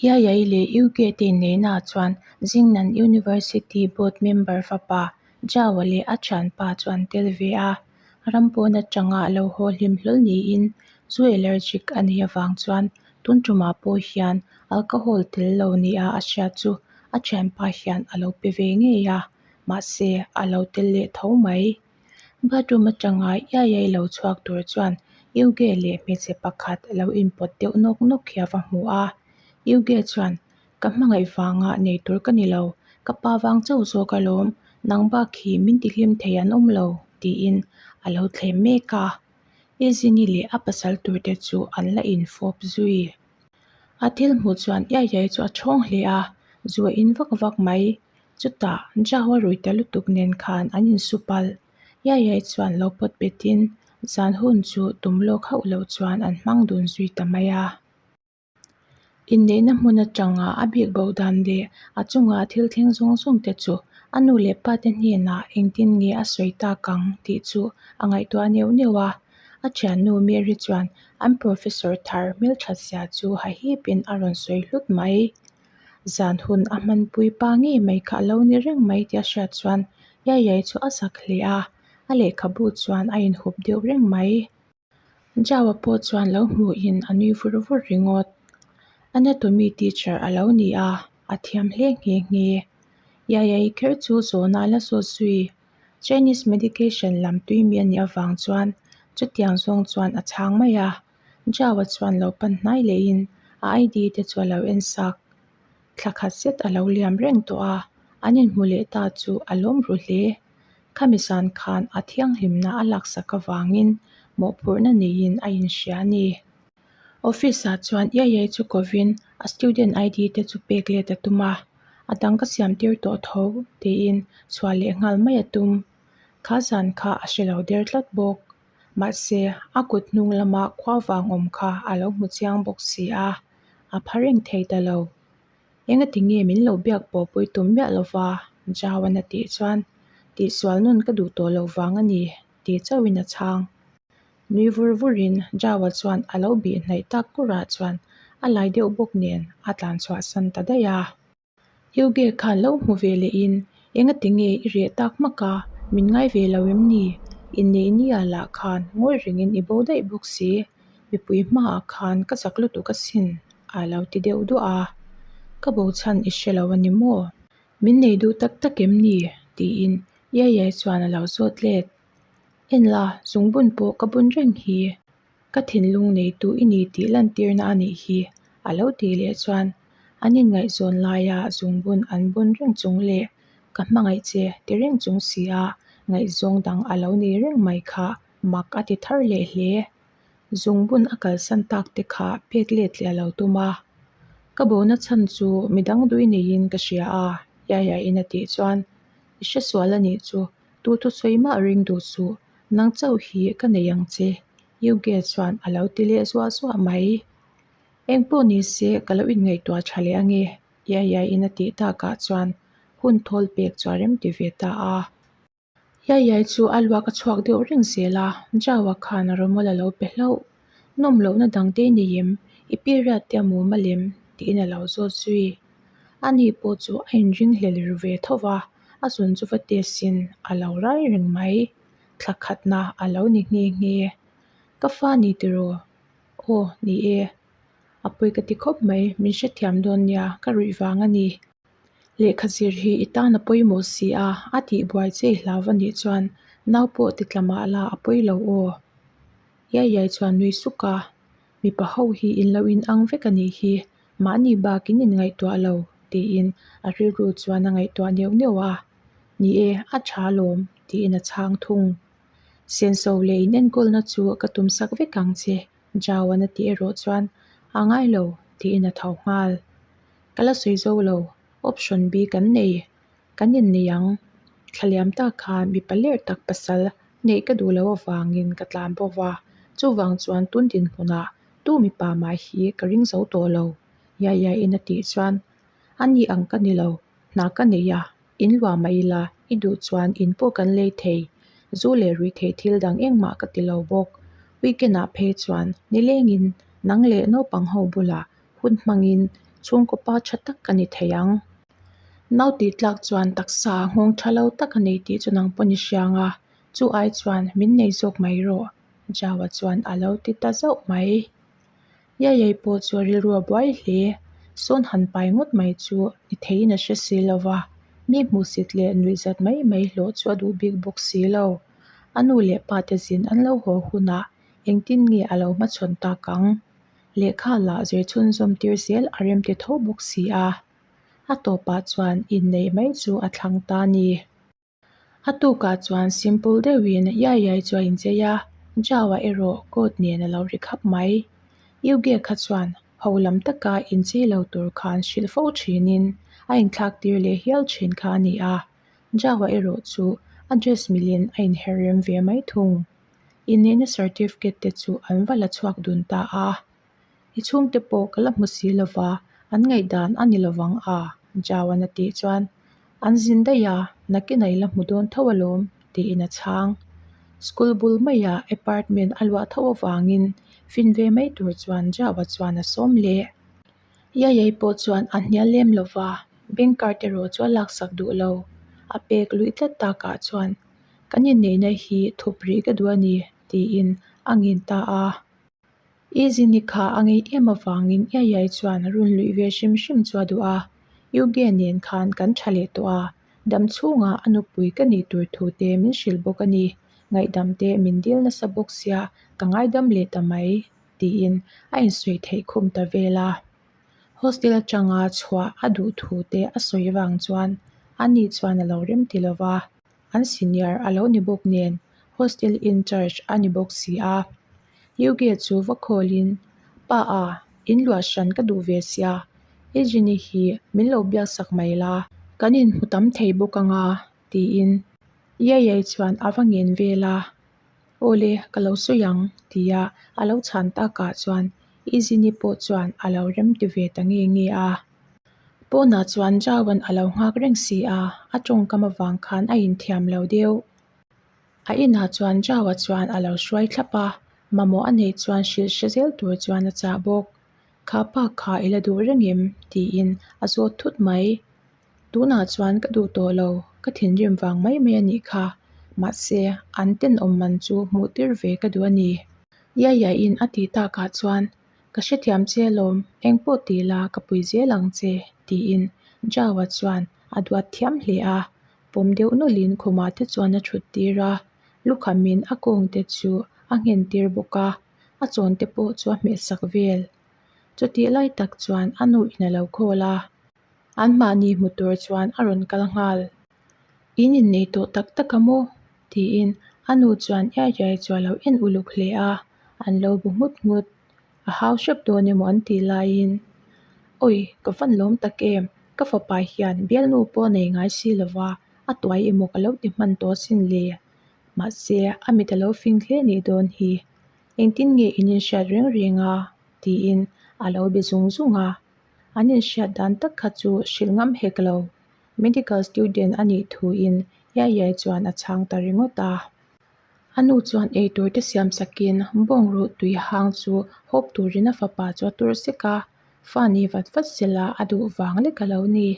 Yayai leh UK te inneihnaah chuan Jingnan University Board member fapa Zhao-a leh a thianpa chu an tel ve a. Ram pawn atanga lo haw hlim hlawl niin zu allergic a neih avang chuan tun tumah pawh hian alcohol tel lo nia a hriat chu a thianpa hian a lo pe ve ngei a, mahse a lo tel leh tho mai. Bathroom atanga iai iai lo chhuak tur chuan Yuge leh hmeichhe pakhat lo inpawt deuh nawk nawk hi a va hmu a. Yuge chuan, Ka hmangaih vanga nei tur ka ni lo, ka pa vang chauh zawk alawm, nang bak hi min tihlim thei an awm lo, tiin a lo thlem mek a. Izini leh a pasal turte chu an la infawp zui. A thil hmuh chuan iai iai chu a chhawng hle a, zu a in vak vak mai. Chutah Jawa rui ta lutuk nen khan an insu palh. Yayai chuan lo pawt betin zan hun chu tum lawk hauh loh chuan an hmang dun zui ta mai a. Inneihna hmun atanga a bik bo dan leh a chunga thil thleng zawng zawng te chu a nu leh pa te hnenah engtin nge a sawi tak ang tih chu a ngaihtuah neuh neuh a. A thiannu Mary chuan an professor thar hmelthat zia chu hahipin a rawn sawi hlut mai. Zan hun a hmanpui pa ngei mai kha a lo ni reng mai tih a hriat chuan Yayai chu a zak hle a, a lehkhabu chuan a inhup deuh reng mai. Jawa pawh chuan lo hmuhin a nui vur vur ringawt. Anatomy teacher a lo ni a, a thiam hle nghe nghe. Yayai kher chu zawhna a la zawt zui. Chinese medication lam tui mi a nih avang chuan chutiang zawng chuan a chhang mai a. Jawa chuan lo pan hnai lehin a ID te chu a lo en sak. Thla khat zet a lo liam reng tawh a, an inhmu leh ta chu a lawm ru hle. Khami zan khan a thianghlimna a laksak avangin mawhphurhna neiin a inhria a ni. Office ah chuan iai iai chu kovin a student ID te chu pek let a tum a, a dang ka siam tir tawh tho tiin chhuah leh nghal mai a tum. Kha zan kha a hre lo der tlat bawk. Mahse, a kut hnung lama khua vang awm kha a lo hmu chiang bawk si a, a pha reng thei ta lo. Engati nge min lo biak pawh pui tum miah lova Jawan a tih chuan, Tihsual nun ka duh tawh loh vang a ni, tih chauhin a chhang. Nui vur vurin Jawa chuan a lo bih hnaih tak kurah chuan a lai deuh bawk nen a tlan chhuahsan ta daih a. Yuge khan lo hmu ve lehin, Engati nge i reh tak hmak a, min ngai ve lo em ni? Inneih nia lah khan ngawi rengin i bo daih bawk si, mipui hmaah khan ka chak lutuk asin, a lo ti deuh duah a. Ka bo chhan i hre lo a ni maw? Min nei duh tak tak em ni? tiin Yayai chuan a lo zawt let. En la, zungbun pawh ka bun reng hi. Ka thinlung neitu i ni tih lantirna a nih hi, a lo tih leh chuan an inngaihzawn laia zungbun an bun reng chung leh ka hmangaih che ti reng chung si a ngaihzawng dang a lo nei reng mai kha mak a ti thar leh hle. Zungbun a kalsan tak te kha pek let leh a lo tum a, Ka bona chhan chu midang dui neiin ka hria a, Yaya-in a tih chuan i hresual a nih chu, tu thusawi mah ring duh suh, Nang chauh hi ka nei ang che, Yuge chuan a lo ti leh zuah zuah mai. Eng pawh ni se ka lo inngaihtuah tha leh ange, Yaya-in a tih takah chuan hun thawl pek chu a rem ti ve ta a. Yaya chu a luak a chhuak deuh reng zel a, Jawa khan rawmawl a lo pe hlauh. Nawm lohna dang te i nei em? I period te a mum a lem? tiin a lo zawt zui. Ani pawh chu a inring hlel ru ve tho va, a zun chu va test in a lo rai reng mai. Thla khatna a lo ni nghe nghe. Ka fa ni tiraw? Aw, ni e. A pawi ka ti khawp mai, min hrethiam dawn nia, ka ruih vang a ni. Lehkha zir hi i tan a pawimawh si a, a tihbuai che i hlau a nih chuan nau pawh ti tla mah la a pawi lo aw. Iai iai chuan nui suk a, mipa ho hi in lo in ang vek a nih hi, mahni bak in inngaihtuah lo, tiin a rilru chuan a ngaihtuah neuh neuh a. Ni e, a tha alawm, tiin a chhang thung. Senso leh inenkawlna chu ka tumsak vek ang che, Jaoan a tih erawh chuan a ngai lo, tiin a tho nghal. Ka la sawi zo lo, option B kan nei, kan innei ang. Thla liam tak khan mipa ler tak pasal neih ka duh loh avangin ka tlan bawk va, chuvang chuan tun dinhmunah tu mipa mah hi ka ring zo tawh lo, Yaya-in a tih chuan a ni ang ka ni lo, hna ka nei a, in luah mah ila i duh chuan in pawh kan lei thei, zu leh ruih theih thil dang engmah ka ti lo bawk. Weekend ah phei chuan nilengin nang leh naupang ho bulah hun hmangin chhungkaw pa tha tak ka ni thei ang. Nau tih tlak chuan taksa nghawng tha lo tak a nei tih chu nang pawn i hria ang a, chu ai chuan min nei zawk mai rawh, Jawa chuan a lo ti ta zauh mai. Yayai pawh chu a rilru a buai hle. Sawn han pai ngawt mai chu ni theiin a hre si lo va, mi hmuhsit leh nuihzat mai mai hlawh chu a duh bik bawk si lo. A nu leh pa te zin an lo haw hunah engtin nge a lo hmachhawn tak ang? Lehkha lah zir chhunzawm tir zel a rem ti tho bawk si a. A tawpah chuan inneih mai chu a thlang ta a ni. A tukah chuan simple deuhin iai iai chu a inchei a, Jao-a erawh coat nen a lo ri khap mai. Yuge kha chuan ho lam taka inchei lo tur khan hrilh fo thinin a inthlak tir leh hial thin kha a ni a, Jao-a erawh chu a dress milin a inher rem ve mai thung. Inneihna certificate te chu an va la chhuak dun ta a. I chhungte pawh ka la hmu si lova, an ngaihdan a ni lovang a, Jawan a tih chuan, An zin daih a, nakinah i la hmu dawn tho alawm, tiin a chhang. School bul maiah apartment a luah tho avangin fin ve mai tur chuan Jawa chuan a sawm leh. Yayai pawh chuan a hnial lem lova, bank card erawh chu a laksak duh lo. A pek luih tlat takah chuan, Kan inneihna hi thup rih ka duh a ni, tiin a ngin ta a. Izini kha a ngei em avangin Iaiai chuan run luih ve hrim hrim chu a duh a, Yuge nen khan kan tha leh tawh a, dam chhungah a nupui ka nih tur thu te min hrilh bawk a ni, ngaihdam te min dil nasa bawk sia ka ngaidam leh ta mai, tiin a insawi theih khum ta vel a. Hostel atanga chhuah a duh thu te a sawi vang chuan ani chuan a lo rem ti lo va. An senior a lo ni bawk nen hostel in charge a ni bawk si a. Yuge chu va call in, Pa a, in luah hran ka duh ve sia, i Jenny hi min lo biak sak mai la, kan inhmu tam thei bawk anga tiin Yayai chuan a va ngen vel a. Awle, ka lo sawi ang tia a lo chhan takah chuan i Jenny pawh chuan a lo rem ti ve ta nge nge a. Pawnah chuan Jawan a lo nghak reng si a, a tawngkam avang khan a inthiam lo deuh. A inah chuan Jawa chuan a lo hruai thlap a, mamawh a neih chuan hrilh hre zel tur chuan a chah bawk. Kha pa kha i la duh reng em? tiin a zawt thut mai. Tunah chuan ka duh tawh lo, ka thinrim vang mai mai a nih kha. Mahse, an tenawm man chu hmuh tir ve ka duh a ni. Yaya-in a tih takah chuan Ka hrethiam che alawm, engpawh ti la ka pui zel ang che, tiin Jawa chuan a duat thiam hle a. Pawm deuh nawlhin khumah te chuan a thut tir a, lukhamin a kawng te chu a nghen tir bawk a, a chawn te pawh chu a hmeh sak vel. Chutih lai tak chuan a nu in a lo call a, anmahni hmu tur chuan a rawn kal nghal. In innei tawh tak tak a maw? tiin a nu chuan iai iai chu a lo en uluk hle a, an lo bu nghut nghut. A hau hrep dawn emaw an tih laiin, Awi, ka van lawm tak em, ka fapa hian bialnu pawh a nei ngai si lova, a tuai emaw ka lo ti hman tawh asin le. Mahse, a mit a lo fing hle nih dawn hi. Engtin nge in inhriat reng reng a? tiin a lo be zung zung a. An inhriat dan tak kha chu hrilh ngam hek lo. Medical student a nih thuin iai iai chuan a chhang ta ringawt a. A nu chuan eitur te siam sakin bawngruh tui hang chu hawp turin a fapa chu a tur sek a, fa ni vat vat sela a duh vang lek a lo ni.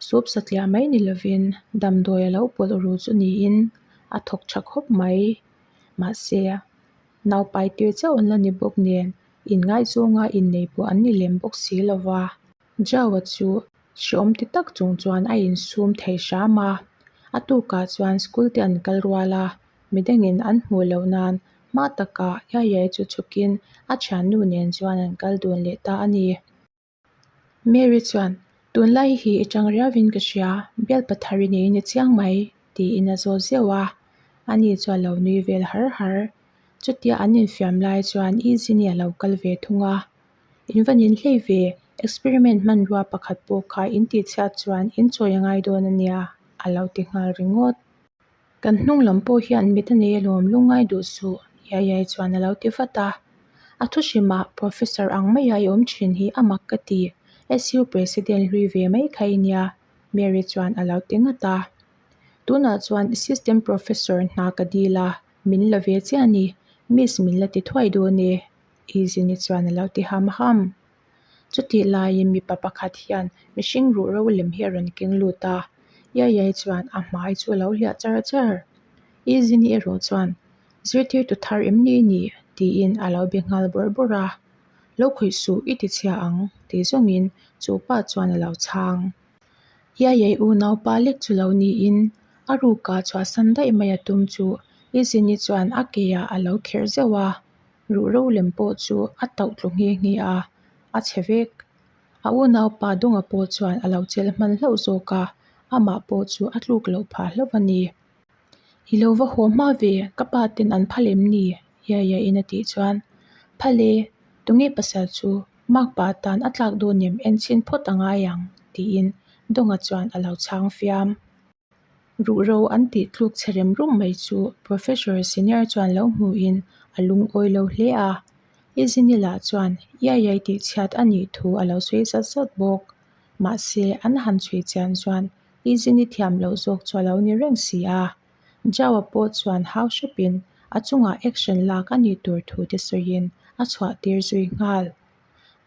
Soup satliah mai ni lovin damdawi a lo pawlh ru chu niin a thawk tha khawp mai. Mahse, naupai tir chauh an la ni bawk nen inngaihzawnga innei pawh an ni lem bawk si lova. Jawa chu Hreawm ti tak chung chuan a insum thei hram a, a tukah chuan school te an kal rual a, midangin an hmuh loh nan hma takah Yayai chu chhukin a thiannu nen chuan an kal dun leh ta a ni. Mary chuan, Tunlai hi i chang riauin ka hria, bial pathar i nei ni chiang mai, tiin a zawt zeuh a, ani chuan lo nui vel har har. Chutia an infiam lai chuan Easy-ni a lo kal ve thung a. In va nin hlei ve, experiment hmanrua pakhat pawh kha in tih chhiat chuan in chawi a ngai dawn a nia, a lo ti nghal ringawt. Kan hnung lam pawh hian mit a nei alawm lungngai duh suh, Yayai chuan a lo ti vat a. A thu hrimah Professor ang maia i awm thin hi a mak ka ti, SU President hlui ve mai kha i nia, Mary chuan a lo ti ngat a. Tunah chuan Assistant Professor hna ka dil a, min la ve chiah a ni, Miss min la ti thuai dawn e. Izini chuan a lo ti ham ham. Chutih laiin mipa pakhat hian mihring ruhro lem hi a rawn keng lut a, Yayai chuan a hmai chu a lo hliah char char. Izini erawh chuan, Zirtirtu thar em ni ni? tiin a lo be nghal bawrh bawrh a. Lo khawih suh i ti chhia ang ti zawngin chu pa chuan a lo chhang. Yayai unaupa lek chu lo niin a ruka chhuahsan daih mai a tum chu Izini chuan a keah a lo kherh zeuh a, ruhro lem pawh chu a tauh tlu nghe nghe a, a chhe vek. A unaupa Dawnga pawh chuan a lo chelh hman hlauh zawk a, amah pawh chu a tluk loh phah hlauh a ni. I lo va haw hma ve, ka pa ten an phal em ni? Yaya in a tih chuan, Phal e, tunge pasal chu makpa tan a tlak dawn em en chhin phawt a ngai ang, tiin Dawnga chuan a lo chhang fiam. Ruhro an tih tluk chhe rem rum mai chu Professor Senior chuan lo hmuhin a lungawi lo hle a. Izini lah chuan iai iai tih chhiat a nih thu a lo sawi zat zat bawk. Mahse, an han chhui chian chuan Izini thiam loh zawk chu a lo ni reng si a. Jawa pawh chuan hau hrepin a chungah action lak a nih tur thu te sawiin a chhuah tir zui nghal.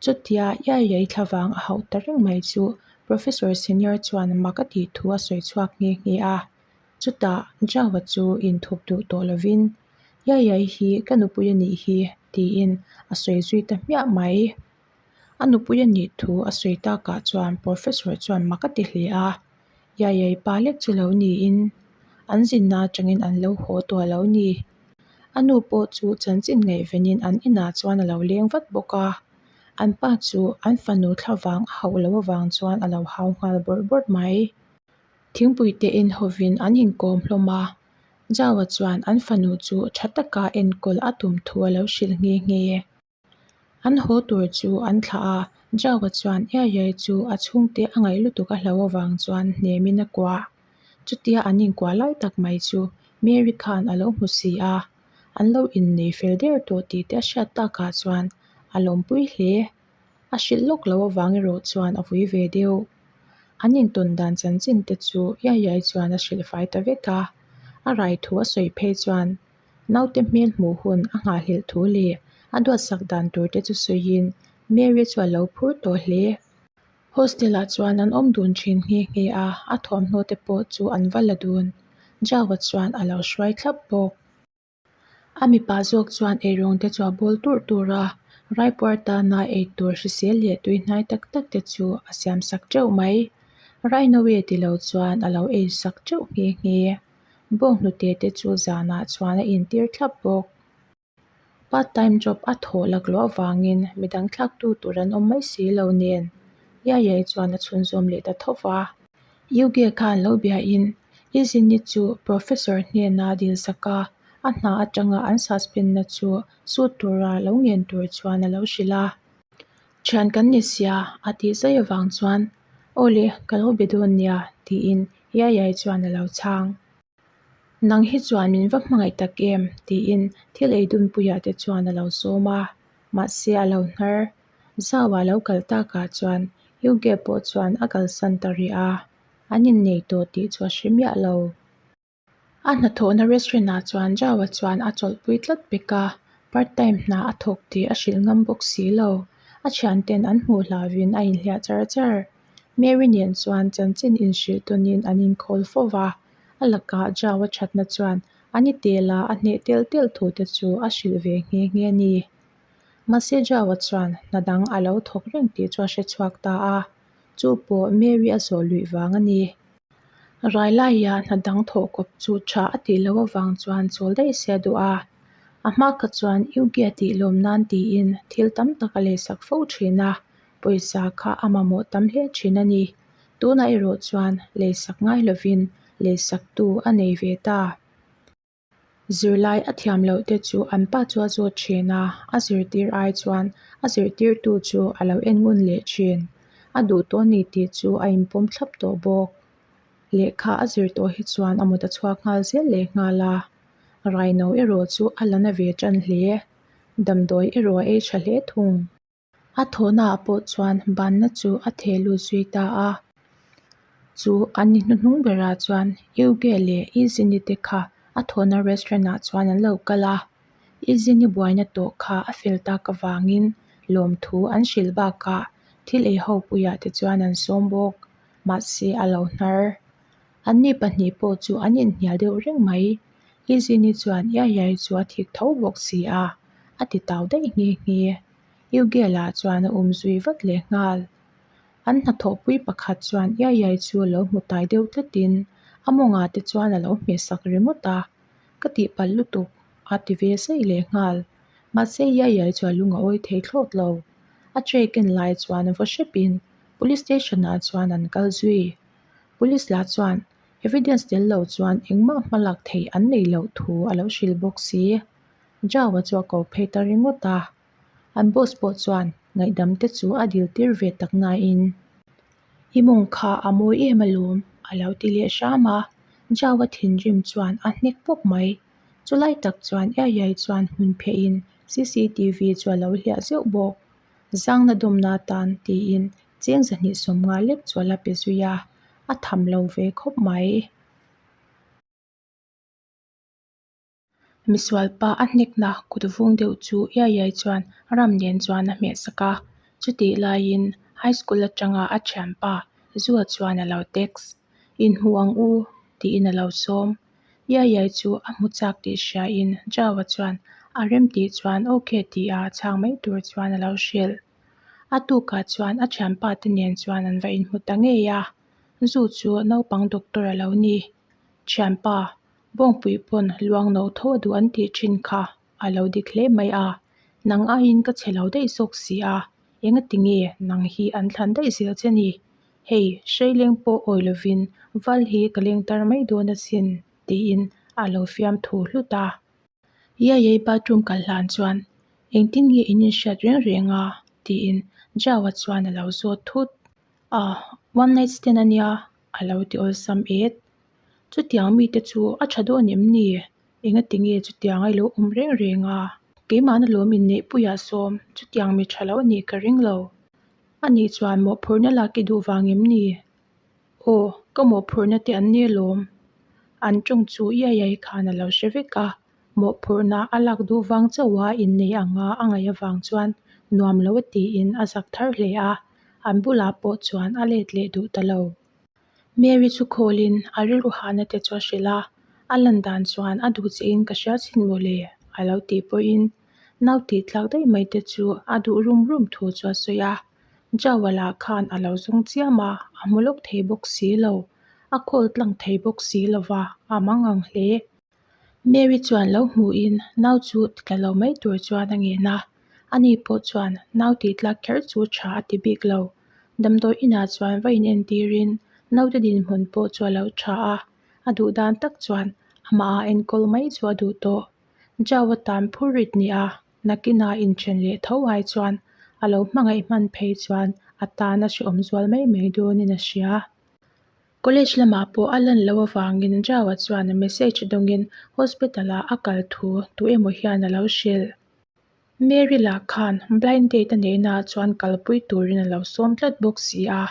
Chutia iai iai thlavang a hauh ta reng mai chu Professor Senior chuan mak a tih thu a sawi chhuak nghe nghe a. Chutah Jawa chu inthup duh tawh lovin, Iai iai hi ka nupui a nih hi, tiin a sawi zui ta hmiah mai. A nupui a nih thu a sawi takah chuan Professor chuan mak a ti hle a. Iai iai pa lek chu lo niin an zinna atangin an lo haw tawh a lo ni. A nu pawh chu chanchin ngaihvenin an inah chuan a lo leng vat bawk a. An pa chu an fanu thlavang a hauh loh avang chuan a lo hau nghal bawrh bawrh mai. Thingpui te en hovin an inkawm hlawm a, Jawa chuan an fanu chu tha taka enkawl a tum thu a lo hrilh nghe nghe. An haw tur chu an thlah a, Jawa chuan iai iai chu a chhungte a ngaih lutuk a hlo avang chuan hnemin a kuah. Chutia an inkuah lai tak mai chu Mary khan a lo hmu si a, an lo innei fel der tawh tih te a hriat takah chuan a lawmpui hle. A hrilh lawk loh avang erawh chuan a vui ve deuh. An intawn dan chanchin te chu iai iai chuan a hrilh fai ta vek a, a rai thu a sawi phei chuan Naute hmel hmuh hun a nghahhlelh thu leh a duatsak dan tur te chu sawiin Mary chu a lo phur tawh hle. Hostel ah chuan an awm dun thin nghe nghe a, a thawmhnaw te pawh chu an va la dun. Jawa chuan a lo hruai thlap bawk. A mipa zawk chuan eirawng te chu a bawl turh tur a, raipuar tana eitur hrisel leh tuihnai tak tak te chu a siam sak teuh mai. Rainoe ti lo chuan a lo ei sak teuh nghe nghe. Bawnghnute te chu zanah chuan a intir thlap bawk. Part time job a thawh laklawh avangin midang thlaktu tur an awm mai si lo nen Yayai chuan a chhunzawm leh ta tho va. Yuge khan lo biain Izini chu professor hnena dilsak a, a hna atanga an suspend na chu sut tura lo ngen tur chuan a lo hrilh a. Thian kan ni sia a tih zai avang chuan Aw le, ka lo be dawn nia tiin Yayai chuan a lo chhang. Nang hi chuan min va hmangaih tak em? tiin thil ei dunpuiah te chuan a lo sawm a, mahse a lo hnar. Zauah a lo kal takah chuan Yuge pawh chuan a kalsan ta rih a, an innei tawh tih chu a hre miah lo. A hnathawhna restaurant ah chuan Jawa chuan a chawlhpui tlat pek a, part time hna a thawk tih a hrilh ngam bawk si lo. A thianten an hmuh hlauhin a inhliah char char. Mary nen chuan chanchin inhrilh tawnin an inkhawl fo va, a lakah Jawa thatna chuan a ni tela a hneh telh telh thu te chu a hrilh ve nghe nghe a ni. Mahse Jawa chuan hna dang a lo thawk reng tih chu a hrechhuak ta a, chu pawh Mary a zawh luih vang a ni. Rai laia hna dang thawh kawp chu tha a tih loh avang chuan chawl daih se a duh a, a hma kha chuan Yugia tih lawm nan tiin thil tam tak a leisak fo thin a, pawisa kha a mamawh tam hle thin a ni. Tunah erawh chuan leisak ngai lovin leisaktu a nei ve ta. Zirlai a thiam loh te chu an pa chu a zawt thin a, a zirtir ai chuan a zirtirtu chu a lo en ngun leh thin. A duh tawh a ni tih chu a inpawm thlap tawh bawk. Lehkha a zir tawh hi chuan a mut a chhuak nghal zel leh nghal a, raino erawh chu a la na ve tan hle. Damdawi erawh a ei tha hle thung. A thawhnaah pawh chuan banna chu a theh lut zui ta a. Chu an ni hnuhnung berah chuan Yuge leh Izini te kha a thawhna restaurant ah chuan an lo kal a. Izini buaina tawh kha a fel tak avangin lawmthu an hrilh bakah Thil ei ho puiah te chuan an sawm bawk. Mahse a lo hnar. Anni pahnih pawh chu an inhnial deuh reng mai. Lizzy-ni chuan Yayai chu a thik tho bawk si a, a ti tau daih nghe nghe. Eugela chuan a um zui vat leh nghal. An hnathawhpui pakhat chuan Yayai chu lo hmu tai deuh tlatin a mawngah te chuan a lo hmehsak ringawt a, Ka tihpalh lutuk, a ti ve saih leh nghal. Mahse Yayai chu a lung a awi thei thlawt lo. A tray ken lai chuan vaw hrepin Police station ah chuan an kal zui. Police lah chuan evidence tel lo chuan engmah hmalak theih an nei loh thu a lo hrilh bawk si. Zhao-a chu a ko phei ta ringawt a. An boss pawh chuan ngaihdam te chu a dil tir ve tak nain I mawng kha a mawi em alawm a lo ti leh hram a. Zhao-a thinrim chuan a hnek pawp mai. Chulai tak chuan Iai Iai chuan hmun phehin CCTV chu a lo hliah zeuh bawk. Zangna dawmna atan tiin cheng 250 lek chu a la pe zui a, a tham lo ve khawp mai. Misualpa a hnekna kut vung deuh chu iai iai chuan ram nen chuan a hmeh sak a, chutih laiin high school atanga a thianpa Zua chuan a lo text, Inhmu ang u tiin a lo sawm. Iai iai chu a hmu chak tih hriain Jawa chuan a rem tih chuan ok tia chhang mai tur chuan a lo hrilh. A tukah chuan a thianpa te nen chuan an va inhmu ta ngei a, Zu chu naupang doctor a lo ni. Thianpa, Bawngpui pawn luang no tho a duh an tih thin kha a lo dik hle mai a, nang aiin ka chhe lo daih zawk si a, engati nge nang hi an thlan daih zel che ni? Hei, hreileng pawh awi lovin val hi ka leng tar mai dawn asin, tiin a lo fiam thu hlut a. Yayai bathroom kal hlan chuan, Engtin nge in inhriat reng reng a? tiin Jawa chuan a lo zawt thut. Ah, one night stand a nia, a lo ti awlsam et. Chutiang mite chu a tha dawn em ni? Engati nge chutiang a ilo awm reng reng a? Keimahna lawm inneihpuiah sawm chutiang mi tha lo a nih ka ring lo. A nih chuan mawhphurhna lak i duh vang em ni? Aw, ka mawhphurhna te an ni alawm. An tawng chu iai iai khan a lo hre vek a, mawhphurhna a lak duh vang chauha innei anga a ngaih avang chuan nuam lo a tiin a zak thar hle a, an bulah pawh chuan a let leh duh ta lo. Mary chu khawlin a rilru hahna te chu a hrilh a, a lan dan chuan a duh che in ka hria chin mawle a lo tih pawhin nau tih tlak daih mai te chu a duh rum rum thu chu a sawi a. Jawa lah khan a lo zawng chiam a, a hmu lawk thei bawk si lo, a call tlang thei bawk si lo va, a mangang hle. Mary chuan lo hmuhin nau chu ti tla lo mai tur chuan a ngen a, ani pawh chuan nau tih tlak kher chu tha a ti bik lo. Damdawi inah chuan va inentirin naute dinhmun pawh chu a lo tha a, a duh dan tak chuan amah a enkawl mai chu a duh tawh. Jawa tan phur rit nia nakinah inthen leh tho ai chuan a lo hmangaih hman phei chuan a tan a hrehawm zual mai mai dawnin a hria. College lamah pawh a lan loh avangin Jawa chuan message dawngin hospital ah a kal thu tu emaw hian a lo hrilh. Mary lah khan blind date a neihna ah chuan kalpui turin a lo sawm tlat bawk si a,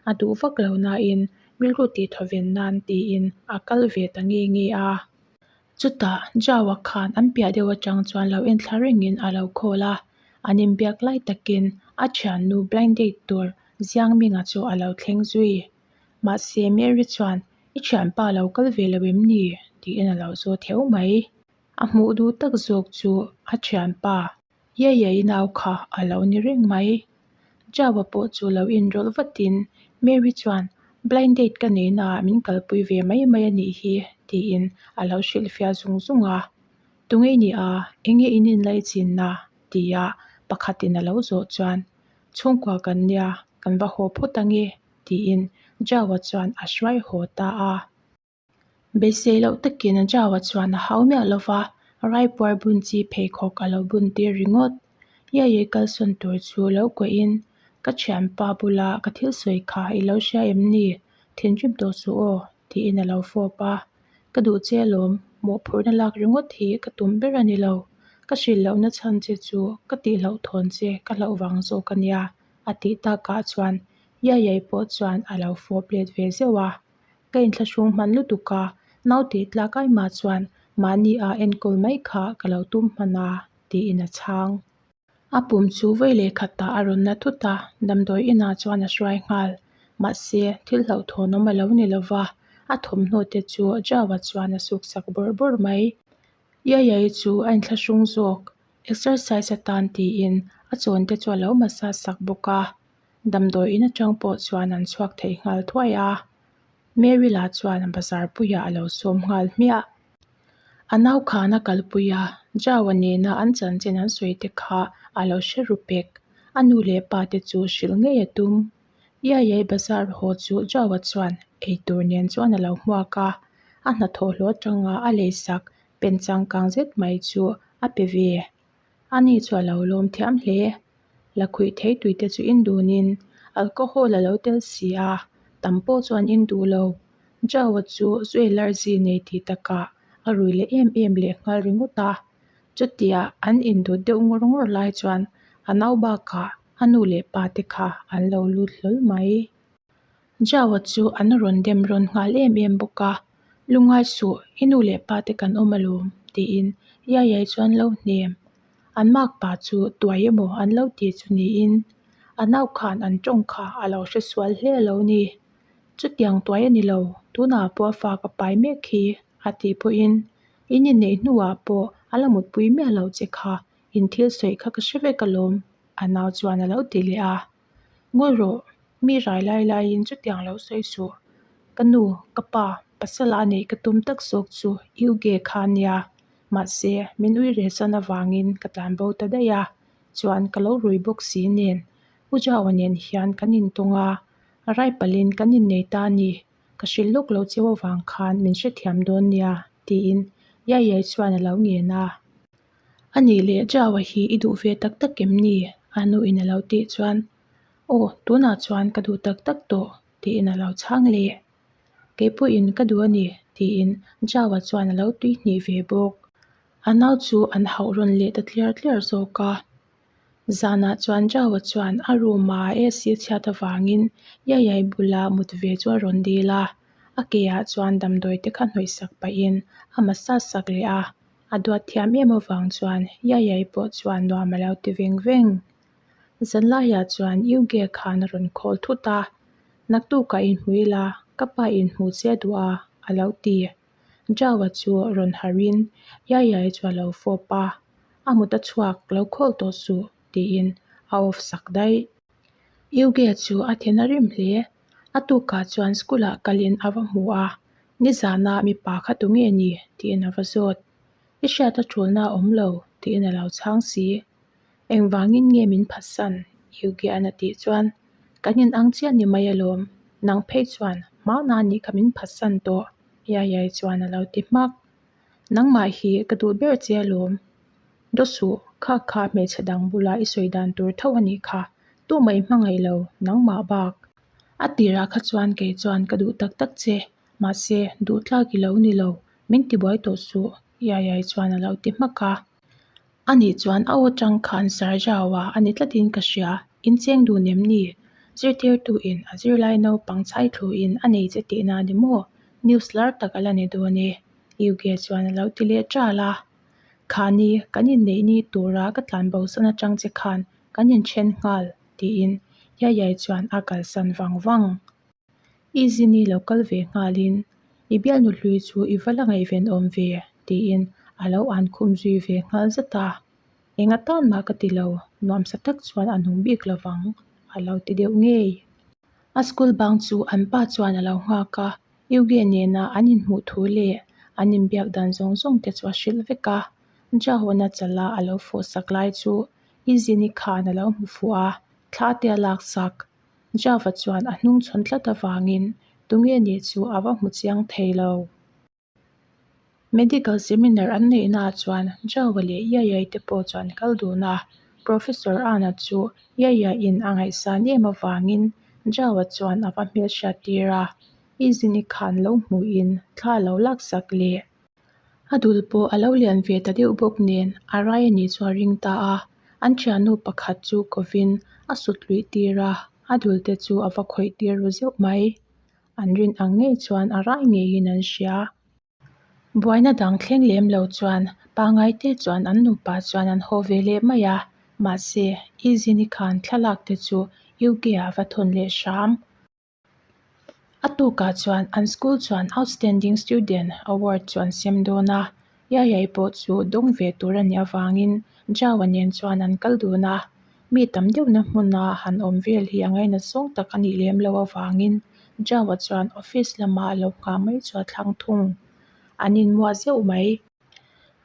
a duh vak lo nain rilru tih thawven nan tiin a kal ve ta nge nge a. Chutah Jawa khan an piah deuh atang chuan lo enthla rengin a lo call a, an inbiak lai takin a thiannu blind date tur Ziangminga chu a lo thleng zui. Mahse Mary chuan, I thianpa lo kal ve lo em ni? tiin a lo zawt heu mai. A hmuh duh tak zawk chu a thianpa Yayai nau kha a lo ni reng mai. Jawa pawh chu lo inrawlh vatin Mary chuan, Blind date ka neihnaah min kalpui ve mai mai a nih hi, tiin a lo hrilhfiah zung zung a. Tunge i nih a? Enge in inlaichinna? tia pakhatin a lo zawh chuan, Chhungkua kan nia, kan va haw phawt ange, tiin Jawa chuan a hruai haw ta a. Beisei loh takin Jawa chuan a hau miah lo va, raipuar bun chi pheikhawk a lo bun tir ringawt. Iaiei kalsawn tur chu lo kuahin, Ka thianpa bula ka thil sawi kha i lo hria em ni? Thinrim tawh suh aw, tiin a lo fawp a. Ka duh che alawm, mawhphurhna lak ringawt hi ka tum ber a ni lo. Ka hrilh lohna chhan che chu ka tihloh thawn che ka hlauh vang zawk a nia, a tih takah chuan Iaiei pawh chuan a lo fawp let ve zeuh a. Ka inthlahrung hman lutuk a, nau tih tlak ai mah chuan mahni a enkawl mai kha ka lo tum hman a, tiin a chhang. A pum chu vawi leh khatah a rawn na thut a, damdawi inah chuan a hruai nghal. Mahse, thil hlauhthawn awm a lo ni lo va, a thawmhnaw te chu Java chuan a suk sak bawrh bawrh mai. Yayai chu a inthlahrung zawk, exercise atan tiin a chawn te chu a lo massage sak bawk a. Damdawi in atang pawh chuan an chhuak thei nghal thuai a. Mary lah chuan bazar puiah a lo sawm nghal hmiah. A nau khan a kalpui a, Jawa nena an chanchin an sawi te kha a lo hre ru pek. A nu leh pa te chu hrilh ngei a tum. Iaiai bazar haw chu Jawa chuan eitur nen chuan a lo hmuak a, a hnathawh hlawh atanga a leisak pen changkang zet mai chu a pe ve. Ani chu a lo lawm thiam hle. Lakhuih thei tuite chu in dunin alcohol a lo tel si a, tam pawh chuan in duh lo. Jawa chu zu allergy nei tih takah a rui leh em em leh nghal ringawt a. Chutia an induh deuh ngawr ngawr lai chuan a nau bakah a nu leh pa te kha an lo lut hlawl mai. Jawa chu an rawn dem rawn nghal em em bawk a, Lungai suh, i nu leh pa te kan awm alawm, tiin Yayai chuan lo hnem. An makpa chu tuai emaw an lo ti chu niin a nau khan an tawng kha a lo hre sual hle lo ni. Chutiang tuai a ni lo, tunah pawh a fa ka pai mek hi, a tih pawhin in inneih hnuah pawh a la mutpui miah loh che kha, in thil sawi kha ka hre vek alawm, a nau chuan a lo ti leh a. Ngawi rawh, mi rai lai laiin chutiang lo sawi suh. Ka nu, ka pa, pasal a neih ka tum tak zawk chu Uge kha nia. Mahse, min ui reh san avangin ka tlan bo ta daih a, chuan ka lo rui bawk si nen. U Jawa nen hian kan intawng a, rai palhin kan innei ta a ni. Ka hrilh lawk lo cheu avang khan min hrethiam dawn nia, tiin Yayai chuan a lo ngen a. A nih leh Jawa hi i duh ve tak tak em ni? A nuin a lo tih chuan, Aw, tunah chuan ka duh tak tak tawh, tiin a lo chhang leh. Kei pawhin ka duh a ni, tiin Jawa chuan a lo tuihnih ve bawk. A nau chu an hauh rawn leh ta tliar tliar zawk a. Zanah chuan Jawa chuan a room a AC chhiat avangin Yayai bula mut ve chu a rawn dil a. A ke ah chuan damdawi te kha hnawih sak pahin a massage sak leh a. A duat thiam em avang chuan Yayai pawh chuan nuam a lo ti veng veng. Zanlaiah chuan Yuge khan a rawn call thut a, Naktukah inhmu ila, ka pa inhmu che duh a, a lo ti. Jawa chu rawn harhin Yayai chu a lo fawp a, A mut a chhuak, lo call tawh suh, tiin a off sak daih. Yuge chu a then a rim hle. A tukah chuan school ah kalin a va hmu a, Nizana mipa kha tu nge ni? tiin a va zawt. I hriat a tulna a awm lo, tiin a lo chhang si. Engvangin nge min phatsan? Yugian a tih chuan, Kan in ang chiah ni mai alawm, nang phei chuan hmana nih kha min phatsan tawh, Yayai chuan a lo ti hmak. Nangmah hi ka duh ber che alawm. Daw suh, kha kha hmeichhe dang bula i sawi dan tur tho a nih kha, tumah i hmangaih lo, nangmah bak. A tirah kha chuan kei chuan ka duh tak tak che, mahse duh tlak i lo ni lo, min tibuai tawh suh, Yayai chuan a lo ti hmak a. Ani chuan a aw tang khan Sarjau-a a ni tlatin ka hria, in cheng dun em ni? Zirtirtuin a zirlai naupang chhai thluin a nei che tihna ni maw? News lar tak a la ni dawn e, Yuge chuan a lo ti leh ṭal a. Khani, kan inneih ni tura ka tlanbo san atang che khan kan inthen nghal, tiin Yayai chuan a kalsan vang vang. I zini lo kal ve nghalin i bialnu hlui chu i va la ngaihven awm ve, tiin a lo an khum zui ve nghal zat a. Eng atan mah ka ti lo, nuamsa tak chuan a nung bik lo vang, a lo ti deuh ngei. A school bang chu an pa chuan a lo nghak a, Yuge nena an inhmuh thu leh an inbiak dan zawng zawng te chu a hrilh vek a. Jahona chala a lo fawh sak lai chu i zini khan a lo hmu fuh a, thla te a lak sak. Java chuan a hnung chhawn tlat avangin tunge nih chu a va hmu chiang thei lo. Medical seminar an neihnaah chuan Java leh Yayai te pawh chuan kal dun a, Professor Anna chu Yaya-in a ngaihsan em avangin Java chuan a va hmelhriat tir a, Izini khan lo hmuhin thla a lo laksak leh. A dul pawh a lo lian ve ta deuh bawk nen a rai a nih chu a ring ta a, an thiannu pakhat chu kovin a sut luih tir a, a dul te chu a va khawih tir ru zeuh mai. An rin ang ngei chuan a rai ngeiin an hria. Buaina dang thleng lem lo chuan pangai te chuan an nupa chuan an haw ve leh mai a. Mahse, Izini khan thlalak te chu UK-ah va thawn leh hram. A tukah chuan an school chuan Outstanding Student Award chu an sem dawn a, Yayai pawh chu dawng ve tur a nih avangin Jawa nen chuan an kal dun a. Mi tam deuhna hmuna han awm vel hi a ngainat zawng tak a nih lem loh avangin Jawa chuan office lama a lo nghah mai chu a thlang thung. An inmuah zeuh mai.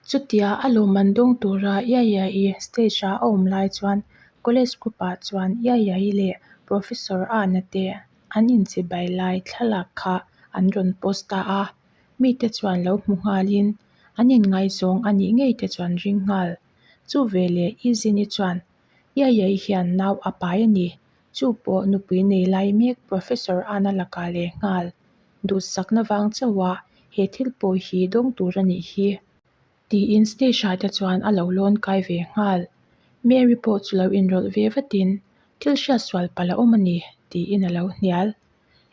Chutia a lawmman dawng tura Yayai stage ah a awm lai chuan college group ah chuan Yayai leh Professor Ana te an inchibai lai thlalak kha an rawn post ta a, mite chuan lo hmu nghalin an inngaizawng a nih ngei te chuan ring nghal. Chu veleh Izini chuan Yayai hian nau a pai a ni, chu pawh nupui nei lai mek Professor Ana lakah leh nghal. Duhsakna vang chauha he thil pawh hi dawng tur a nih hi. Tiin stage ah te chuan a lo lawn kai ve nghal. Mary pawh chu lo inrawlh ve vatin thil hriat sual palh a awm a ni tiin a lo hnial.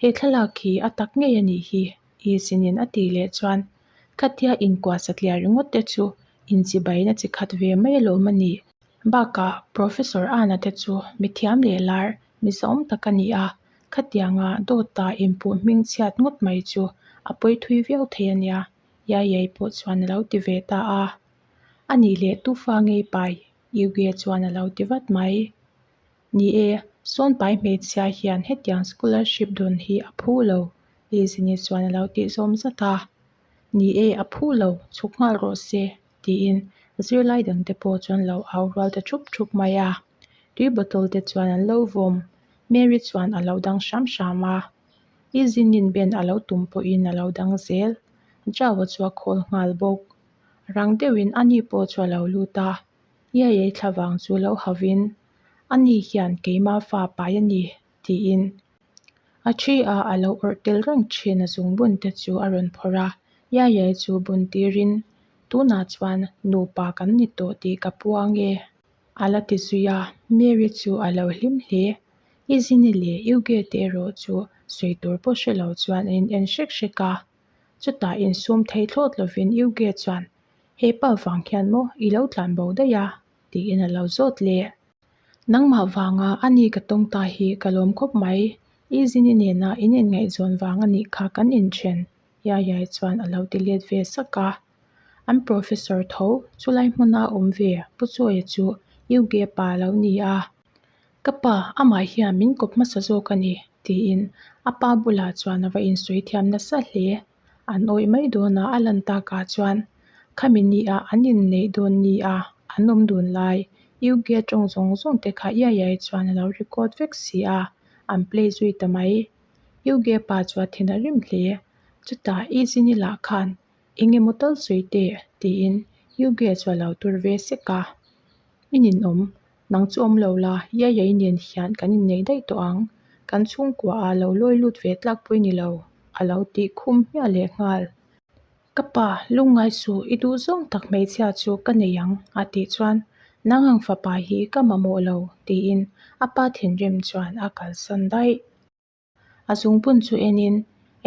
He thlalak hi a tak ngei a nih hi Izinin a tih leh chuan khatia inkuah satliah ringawt te chu inchibaina chi khat ve mai alawm a nih. Bakah Professor Ana te chu mithiam leh lar mizawm tak a ni a, Khatianga dawta inpuh hming chhiat ngawt mai chu a pawi thui viau thei a nia, Yayai pawh chuan a lo ti ve ta a. A nih leh tufa ngei pai, Yugie chuan a lo ti vat mai. Ni e, sawnpai hmeichhia hian hetiang scholarship dawn hi a phu lo, Lizini chuan a lo tih zawm zat a. Ni e, a phu lo, chhuk nghal rawh se, tiin zirlai dangte pawh chuan lo au rual ta thup thup mai a. Tui bottle te chuan an lo vawm. Mary chuan a lo dang hram hram a. Izinin Ben a lo tum pawhin a lo dang zel. Jao-a chu a khawl nghal bawk. Rang deuhin ani pawh chu a lo lut a. Iaiei thlavang chu lo hauhin, Ani hian keima fa pai a ni, tiin a thi a a lo awrh tel reng thin a zungbun te chu a rawn phawrh a. Iaiei chu bun tirin, Tunah chuan nupa kan ni tawh tih ka puang e. A la ti zui a, Mary chu a lo hlim hle. Izini leh Uge te erawh chu sawi tur pawh hre lo chuan an in en hrek hrek a. Chutah insum thei thlawt lovin Uge chuan, He pa vang hian maw i lo tlan bo daih a? tiin a lo zawt leh. Nangmah vanga a ni ka tawng ta hi ka lawm khawp mai. Izini nena in inngaihzawn vang a nih kha kan inthen, Yayai chuan a lo ti let ve sak a. An professor tho chulai hmuna awm ve Pu Chawia chu Yuge pa a lo ni a. Ka pa, amah hian min kawp hmasa zawk a ni, tiin a pa bulah chuan a va insawi thiam nasa hle. An awih mai dawn a, a lan takah chuan khami ni ah an inneih dawn ni a, an awm dun lai Yuge tawng zawng zawng te kha iai iai chuan a lo record vek si a, an play zui ta mai. Yuge pa chu a thin a rim hle. Chutah Izini lah khan Eng emaw tal sawi teh? tiin Yuge chu a lo tur ve sek a. I ninawm, nang chu awm lo la, Yayai nen hian kan inneih daih tawh ang. Kan chhungkua ah lo lawi lut ve tlak pawh i ni lo, a lo tih khum hmiah leh nghal. Ka pa, lungngai suh, i duh zawng tak hmeichhia chu ka nei ang, a tih chuan, Nang ang fapa hi ka mamawh lo, tiin a pa thinrim chuan a kalsan daih. A zungbun chu enin,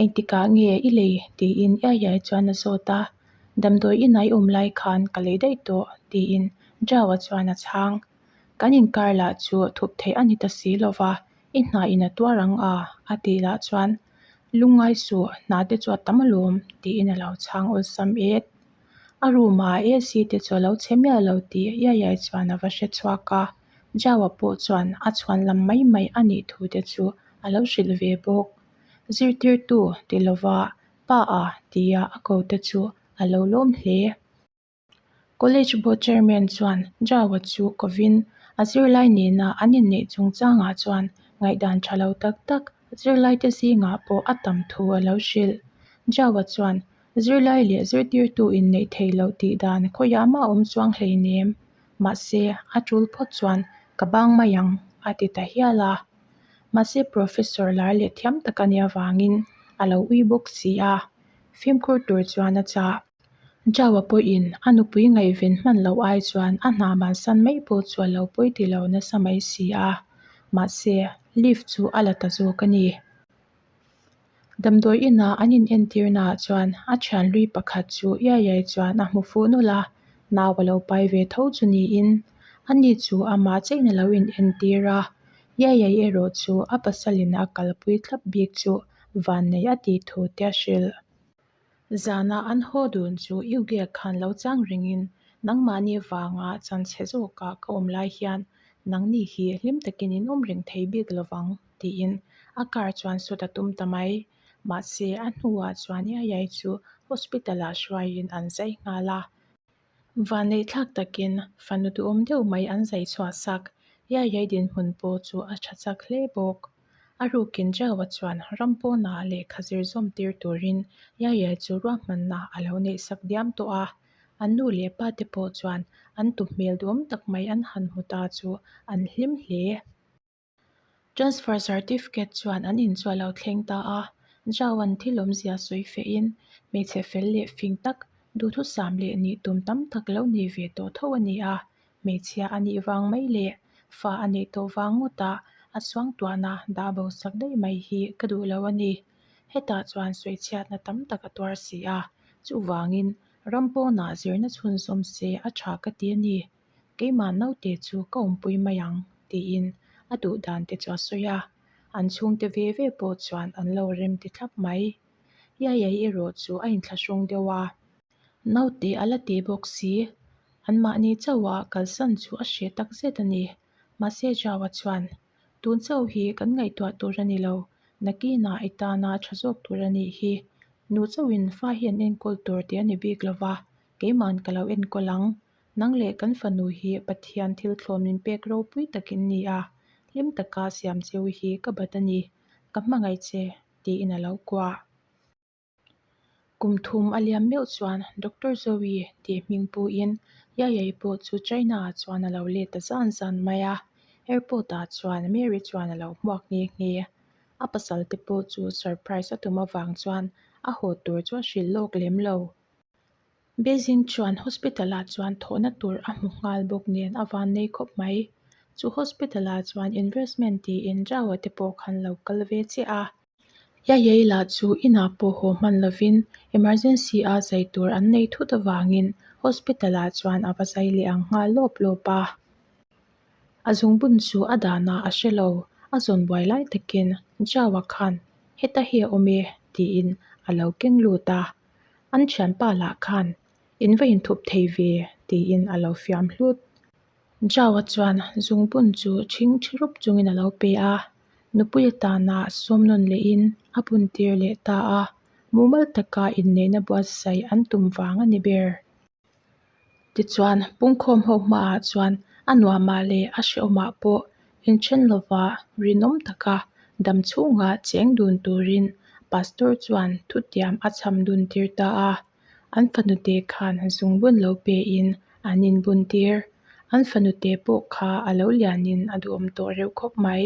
Engtikah nge i lei? tiin iai iai chuan a zawt a. Damdawi inah i awm lai khan ka lei daih tawh, tiin Jao-a chuan a chhang. Kan inkar lah chu thup theih a ni ta si lo va, i hna in a tuar ang a, a tih lah chuan, Lungngai suh, hna te chu a tam alawm, tiin a lo chhang awlsam et. A room ah AC te chu a lo chhe miah lo tih iai iai chuan a va hre chhuak a. Jawa pawh chuan a chhuan lam mai mai a nih thu te chu a lo hrilh ve bawk. Zirtirtu ti lova pa a tia a ko te chu a lo lawm hle. College board chairman chuan Jawa chu kovin a zirlai nena an inneih chungchangah chuan ngaihdan tha lo tak tak zirlaite zingah pawh a tam thu a lo hrilh. Jawa chuan zirlai leh zirtirtu inneih theih loh tih dan khawiah mah awm chuang hleinem. Mahse, a tul phawt chuan ka bang mai ang, a ti ta hial a. Mahse, Professor lar leh thiam tak a nih avangin a lo ui bawk si a, fimkhur tur chuan a chah. Jawa pawhin a nupui ngaihven hman loh ai chuan a hna bansan mai pawh chu a lo pawi ti lo nasa mai si a. Mahse, leave chu a la ta zawk a ni. Damdawi inah an inentirnaah chuan a thian hlui pakhat chu iai iai chuan a hmu fuh nawlh a, nau a lo pai ve tho chu niin. Ani chu amah chiahin a lo inentir a, Yayai erawh chu a pasalin a kalpui thlap bik chu vannei a tih thu te a hrilh. Zana an haw dun chu Yugia khan lo chang rengin nangmahni vanga chanchhe zawka ka awm lai hian nangni hi hlim takin in awm reng thei bik lovang tiin a car chuan sut a tum ta mai. Mahse a hnuah chuan Yayai chu hospital ah hruaiin an zai nghal a. Vanneihthlak takin fanu duhawm deuh mai an zai chhuah sak. Yayai dinhmun pawh chu a tha chak hle bawk. A rukin Jawa chuan ram pawnah lehkha zir zawm tir turin Yaya chu ruahmanna a lo neih sak diam tawh a. An nu leh pa te pawh chuan an tu hmel duhawm tak mai an han hmu ta chu an hlim hle. Transfer certificate chuan an in chu a lo thleng ta a. Jawa'n thil awmzia sawi fehin hmeichhe fel leh fing tak, duhthusam leh nih tum tam tak lo nei ve tawh tho a ni a. Hmeichhia a nih vang mai leh fa a neih tawh vang ngawtah a suangtuahna dah bo sak daih mai hi ka duh lo a ni. Hetah chuan sawichhiatna tam tak a tuar si a, chuvangin ram pawnah zirna chhunzawm se a tha ka ti a ni. Keimah naute chu ka awmpui mai ang tiin a duh dan te chu a sawi a, an chhungte ve ve pawh chuan an lo rem ti thlap mai. Yayai erawh chu a inthlahrung deuh a. Naute a la ti bawk si. Anmahni chauha kalsan chu a hreh tak zet a ni. Mahse Jawa chuan, Tun chauh hi kan ngaihtuah tur a ni lo. Nakinah i tana tha zawk tur a nih hi. Nu chauhin fa hi an enkawl tur tih a ni bik lo va, keiman ka lo enkawl ang. Nang leh kan fanu hi Pathian thil thlawm min pek ropui takin ni a, hlim taka siam cheu hi ka bat a ni. Ka hmangaih che, tiin a lo kuah. Kum thum a liam meuh chuan Doctor Zoe tih hming puin Yayai pawh chu China ah chuan a lo let ta zan zan mai a, airport ah chuan Mary chuan a lo hmuak nghe nghe. A pasal te pawh chu surprise a tum avang chuan a haw tur chu a hrilh lawk lem lo. Beijing chuan hospital ah chuan thawhna tur a hmu nghal bawk nen a van nei khawp mai. Chu hospital ah chuan investment tiin Zhao-a te pawh khan lo kal ve chiah a. Yayai lah chu inah pawh haw hman lovin emergency a zai tur an nei thut avangin hospital ah chuan a va zai leh ang nghal lawp lawp a. A zungbun chu a danah a hre lo, a zawn buai lai takin Jawa khan heta hi a awm e tiin a lo keng lut a. An thianpa lah khan in va inthup thei ve tiin a lo fiam hlut. Jawa chuan zungbun chu ṭhing ṭhi rup chungin a lo pe a. Nupui atana sawm nawn lehin a buntir leh ta a, mumal taka inneihna buatsaih an tum vang a ni ber. Tichuan, pungkhawm ho hmaah chuan a nuamah leh a hrehawmah pawh inthen lova rinawm taka dam chhunga cheng dun turin Pastor chuan thutiam a chham dun tir ta a. An fanute khan zungbun lo pein an inbuntir. An fanute pawh kha a lo lianin a duhawm tawh reuh khawp mai.